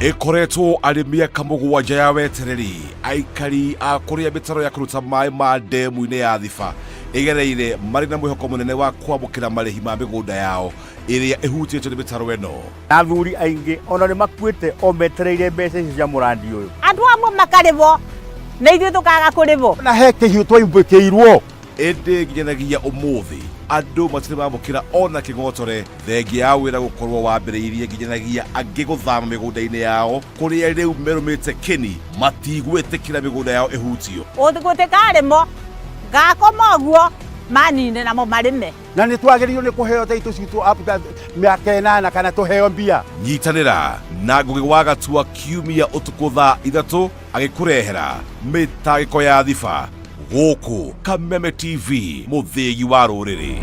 Ĩkoretwo arĩ mĩaka mũgwanja ya wetereri aikari a kũrĩa mĩtaro ya kũruta maĩ ma ndemu-inĩ ya Thiba ĩgereire marĩ na mwĩhoko mũnene wa kwamũkĩra marĩhi ma mĩgũnda yao ĩrĩa ĩhutĩtio nĩ mĩtaro ĩno. Na athuri aingĩ ona nĩ makuĩte o metereire mbeca icio cia mũrandi ũyũ. Andũ amwe makarĩhwo na ithuĩ tũkaga kũrĩhwo. Na he kĩhiũ twaimbĩkĩirwo. Ĩndĩ nginyanagia ũmũthĩ andũ matirĩ mamũkĩra ona kĩng'otore thengia ya wĩra gũkorwo wambĩrĩirie nginyanagia angĩ gũthama mĩgũnda-inĩ yao kũrĩa rĩu merũmĩte kĩni matigwĩtĩkĩra mĩgũnda yao ĩhutio. Gũtikarĩmwo ngakoma ũguo manine namo marĩme. Na nĩ twagĩrĩirwo nĩ kũheo taitũ citũ after mĩaka ĩnana kana tũheo mbia. Nyitanĩra na Ngũgĩ wa Gatua kiumia ũtukũ thaa ithatũ agĩkũrehera mĩtangĩko ya Thiba gũkũ Kameme TV mũthĩgi wa rũrĩrĩ.